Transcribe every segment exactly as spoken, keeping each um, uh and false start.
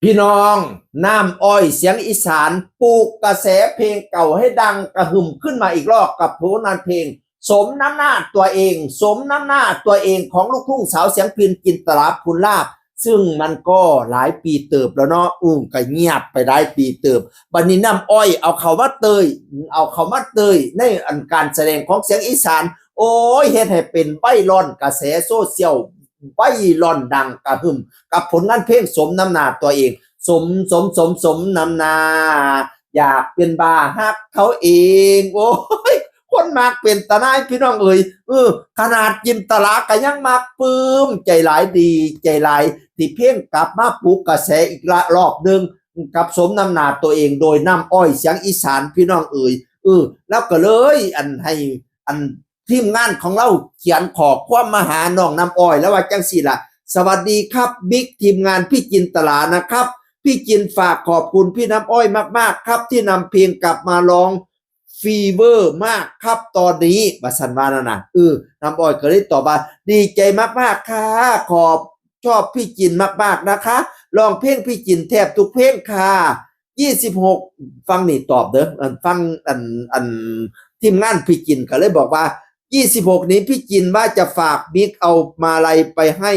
พี่น้อง น้ำอ้อยเสียงอีสานปลุกกระแสเพลงเก่าให้ดังกระหึ่มขึ้นมาอีกรอบกับผลงานเพลง สมน้ำหน้าตัวเอง สมน้ำหน้าตัวเองของลูกทุ่งสาวเสียงพิน จินตลา ภูลลาภ ซึ่งมันก็หลายปีเติบแล้วเนาะ อืม ก็เงียบไปหลายปีเติบ บัดนี้น้ำอ้อยเอาเขามาเตย เอาเขามาเตยในอันการแสดงของเสียงอีสาน โอ้ย เฮ็ดให้เป็นไวรัลกระแสโซเชียล ไวรัลดังกระหึ่ม กับผลงานเพลงสมน้ำหน้าตัวเอง สม สม สม สมน้ำหน้า อยากเป็นบ้าฮักเขาเอง โอ้ย คนมักเป็นตาหน้ายพี่น้องเอ๋ย เออ ขนาดจินตลาก็ยังมักปลื้ม ใจหลายดี ใจหลาย ที่เพลงกลับมาปลุกกระแสอีกละรอบหนึ่ง กับสมน้ำหน้าตัวเองโดยน้ำอ้อยเสียงอีสานพี่น้องเอ๋ย เออ แล้วก็เลยอันให้อันทีมงานของเราเขียนข้อความมาหาน้องน้ำอ้อยแล้วว่าจังซี่ล่ะ สวัสดีครับบิ๊ก ทีมงานพี่จินตลานะครับ พี่จินฝากขอบคุณพี่น้ำอ้อยมากๆครับ ที่นำเพลงกลับมาร้อง ฟีเวอร์มากครับตอนนี้ ว่าซั่นว่านั่นน่ะ เออ น้ำอ้อยก็เลยตอบว่า ดีใจมากๆค่ะ ขอบ ชอบพี่จินมากๆนะคะ ร้องเพลงพี่จินแทบทุกเพลงค่ะ ยี่สิบหก ฟังนี่ตอบเด้อ อันฟังอัน อันทีมงานพี่จินก็เลยบอกว่า ยี่สิบหก นี้พี่จินว่าจะฝากมิกเอามาลัยไปให้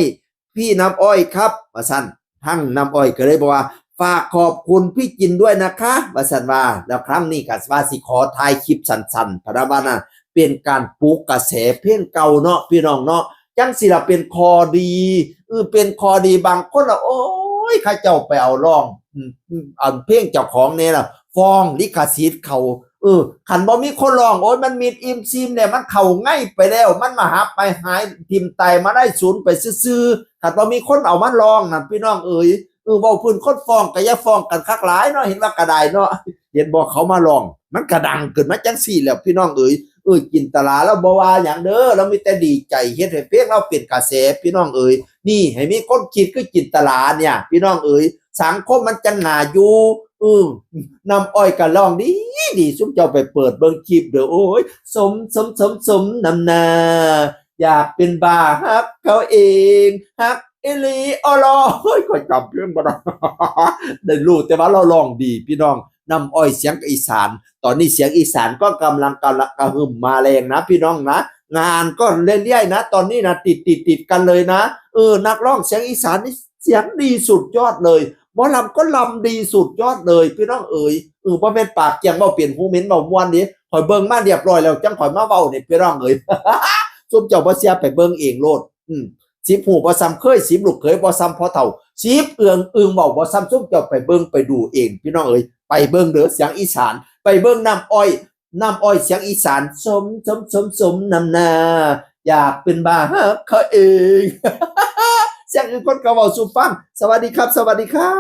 พี่น้ำอ้อยครับ ว่าซั่น ทั้งน้ำอ้อยก็เลยบอกว่า ฝากขอบคุณพี่จินด้วยนะคะ ว่าซั่นว่า แล้วครั้งนี้ก็ว่าสิขอถ่ายคลิปสั้นๆ พะนะว่านะ เป็นการปลุกกระแสเพลงเก่าเนาะพี่น้องเนาะ จังสิละเป็นข้อดี เออ เป็นข้อดี บางคนละ โอ้ย เขาเจ้าไปเอาร้อง อืม อืม อันเพลงเจ้าของเนี่ยล่ะ ฟ้องลิขสิทธิ์เขา เออ คันบ่มีคนร้อง โอ้ย มันมิดอิ่มซิมเนี่ย มันเข้าไงไปแล้ว มันมาหับไปหายทิ่มตายมาได้ศูนย์ไปซื่อๆ คันบ่มีคนเอามาร้องนั่นพี่น้องเอ๋ย เออ เว้าพื้นคนฟ้องก็อย่าฟ้องกันคักหลายเนาะ เห็นว่ากระไดเนาะ เห็นบอกเขามาร้อง มันกระดังขึ้นมาจังซี่แหล้วพี่น้องเอ๋ย เออ จินตลาเราบ่ว่าหยังเด้อ เรามีแต่ดีใจ เฮ็ดให้เพลงเราเป็นกระแสพี่น้องเอ๋ย นี่ให้มีคนคิดคือจินตลาเนี่ย พี่น้องเอ๋ย สังคมมันจังน่าอยู่ เออ น้ำอ้อยก็ร้องดีดี ซุมเจ้าไปเปิดเบิ่งคลิปเด้อ โอ้ย สม สม สม สมน้ำหน้า อยากเป็นบ้าฮักเขาเอง ฮักอีหลีออลอ เฮ้ย ข้อยจำเพลงบ่ได้ ได้รู้แต่ว่าเราร้องดีพี่น้อง น้ำอ้อยเสียงอีสาน ตอนนี้เสียงอีสานก็กำลัง กำลังกระหึ่มมาแรงนะพี่น้องนะ งานก็เรื่อยๆนะ ตอนนี้นะ ติดติดติดกันเลยนะ เออ นักร้องเสียงอีสานนี่เสียงดีสุดยอดเลย หมอลำก็ลำดีสุดยอดเลยพี่น้องเอ๋ย เออ บ่แม่นปากเกี้ยงเว้าเป็น หูเหม็นเว้าม่วนเด้ ข้อยเบิ่งมาเรียบร้อยแล้ว จั่งข้อยมาเว้านี่พี่น้องเอ๋ย ซุมเจ้าบ่เชื่อไปเบิ่งเองโลด อืม สิบหูบ่ซ้ำเคย สิบลูกเขยบ่ซ้ำพ่อเฒ่า สิบเอื้องอึ่งเว้าบ่ซ้ำ ซุมเจ้าไปเบิ่งไปดูเองพี่น้องเอ๋ย ไปเบิ่งเด้อเสียงอีสาน ไปเบิ่งน้ำอ้อย น้ำอ้อยเสียงอีสาน สม สม สม สมน้ำหน้า อยากเป็นบ้าฮักเขาเอง เสียงอื่นคนก็เว้าสู่ฟัง สวัสดีครับ สวัสดีครับ